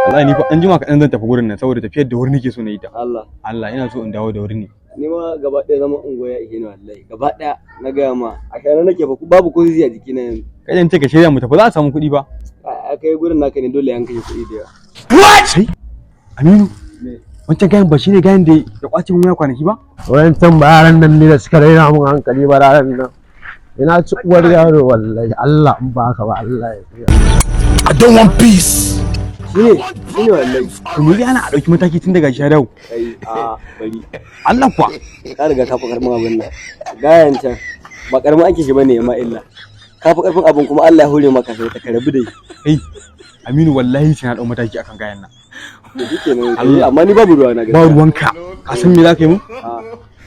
Wallahi ni fa an jima kaɗan zan tafi gurin nan saboda tafiyar da wuri nake so na yi ta. Allah. Allah, ina so in dawo da wuri ne. Ni ma gaba ɗaya zama unguwa ya ishe ni wallahi. Gaba ɗaya na gaya ma, a shana nake fa, babu ko sisi a jikina yanzu. Kai, in ce ka shirya mu tafi, za a samu kuɗi ba. A kai gurin naka ne, dole an kashe kuɗi da yawa. Sai Aminu, wancan gayan ba shine gayan da ya kwace mun waya kwanaki ba? Wayancan ba yaran nan ne da suka raina mun hankali ba ranar nan. Ina ci uwar yaro wallahi, Allah, in ba haka ba Allah ya tsira. I don't want peace. Shine, shine wallahi. To, me zai hana a ɗauki mataki tun daga shi ya dawo? Kai, a bari. Allah kuwa. Ka riga ka fi karfin abin nan. Gayan can ba karamin ake shi bane ma illa. Ka fi karfin abin, kuma Allah ya hore maka, sai ka rabu da shi. Kai Aminu, wallahi sai na ɗau mataki akan gayan nan. To shikenan. Allah. Amma ni babu ruwa na Ba gaskiya. ruwanka. Ka san me za ka yi mun? A.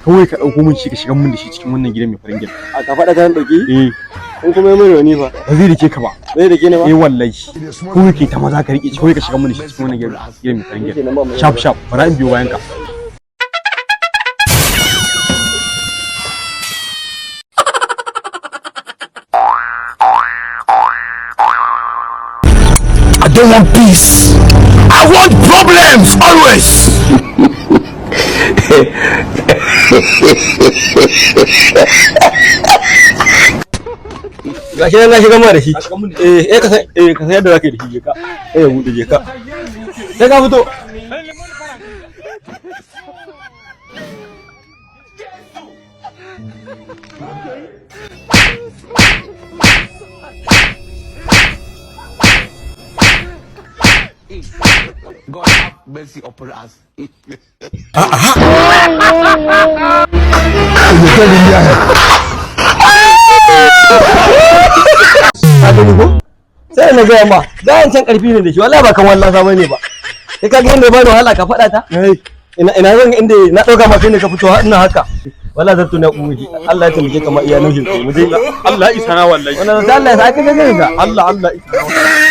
Kawai ka ɗauko mun shi, ka shiga mun da shi cikin wannan gidan mai farin gida. A ka faɗa ta ɗauki? Eh. In kuma yi mun rauni fa? Ba zai rike ka ba. Zai da ke ne ba? Eh wallahi, kawai kai ta maza ka rike shi, kawai ka shiga mun da shi cikin wannan gidan mai farin gida. Shikenan, ba mu. Sharp sharp, bara in biyo bayan ka. I don't want peace. I want problems always. Gashi nan na shiga ma da shi. Eh eh, ka san, eh, ka san yadda zaka yi da shi. Je ka, eh, bude, je ka, sai ka fito. God have mercy upon us. Ka gani ko? Sai na gaya ma, gayan can karfi ne da shi wallahi, ba kan wallasa bane ba. Sai ka ga inda ya bani wahala ka faɗa ta. Ina ina zan ga inda na ɗauka ma, kai ne ka fito har ina haka. Wallahi zan tuna ku shi. Allah ya taimake ka ma, iya nufin ku mu je. Allah isa na wallahi. Wannan sai Allah ya sa ka ga ka. Allah, Allah isa na.